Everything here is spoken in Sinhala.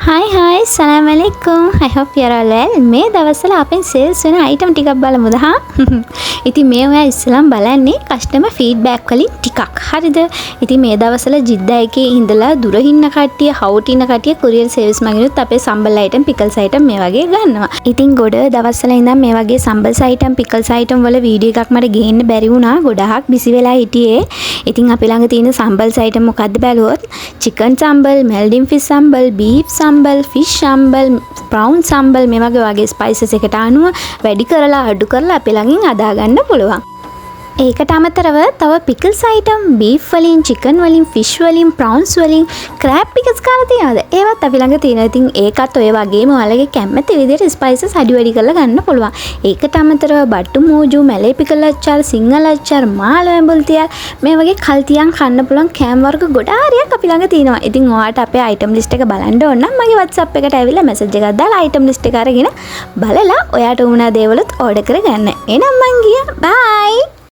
හායි හායි, සලාම් අලයිකුම්. I hope you're all well. මේ දවස්වල අපෙන් සේල්ස් වෙන අයිටම් ටිකක් බලමුද හා? ඉතින් මේ ඔයා ඉස්සෙල්ලාම බලන්නේ කස්ටමර් ෆීඩ්බැක් වලින් ටිකක්. හරිද? ඉතින් මේ දවස්වල ජිද්දා එකේ ඉඳලා දුර ඉන්න කට්ටිය, හවුට ඉන්න කට්ටිය කුරියර් සර්විස් මගිනුත් අපේ සම්බල් අයිටම්, පිකල්ස් අයිටම් මේ වගේ ගන්නවා. ඉතින් ගොඩ දවස්වල ඉඳන් මේ වගේ සම්බල්ස් අයිටම්, පිකල්ස් අයිටම් වල වීඩියෝ එකක් මට ගේන්න බැරි වුණා. ගොඩාක් බිසි වෙලා හිටියේ. ඉතින් අපි ළඟ තියෙන සම්බල්ස් අයිටම් මොකද්ද බැලුවොත්, chicken sambol, Maldive fish sambol, beef sambol, fish sambol, prawn sambol, මේ වගේ වගේ ස්පයිසස් එකට අනුව වැඩි කරලා අඩු කරලා අපි ළඟින් හදා ගන්න පුළුවන්. ඒකට අමතරව තව පිකල්ස් අයිටම් බීෆ් වලින්, චිකන් වලින්, ෆිෂ් වලින්, ප්‍රවුන්ස් වලින්, ක්‍රැබ් පිකල්ස් කාලා තියනවද? ඒවත් අපි ළඟ තියෙනවා. ඉතින් ඒකත් ඔය වගේම ඔයාලගේ කැමති විදිහට ස්පයිසස් අඩු වැඩි කරලා ගන්න පුළුවන්. ඒකට අමතරව බට්ටු මෝජු, මැලේ පිකල් අච්චාර, සිංහල අච්චාර, මාළු ඇඹුල් තියල්, මේ වගේ කල් තියන් කන්න පුළුවන් කෑම වර්ග ගොඩාරියක් අපි ළඟ තියෙනවා. ඉතින් ඔයාට අපේ අයිටම් ලිස්ට් එක බලන්න ඕන නම් මගේ WhatsApp එකට ඇවිල්ලා මැසේජ් එකක් දාලා අයිටම් ලිස්ට් එක අරගෙන බලලා ඔයාට උවමනා දේවලුත් ඕඩර් කරගන්න. එහෙනම් මං ගියා. බයි.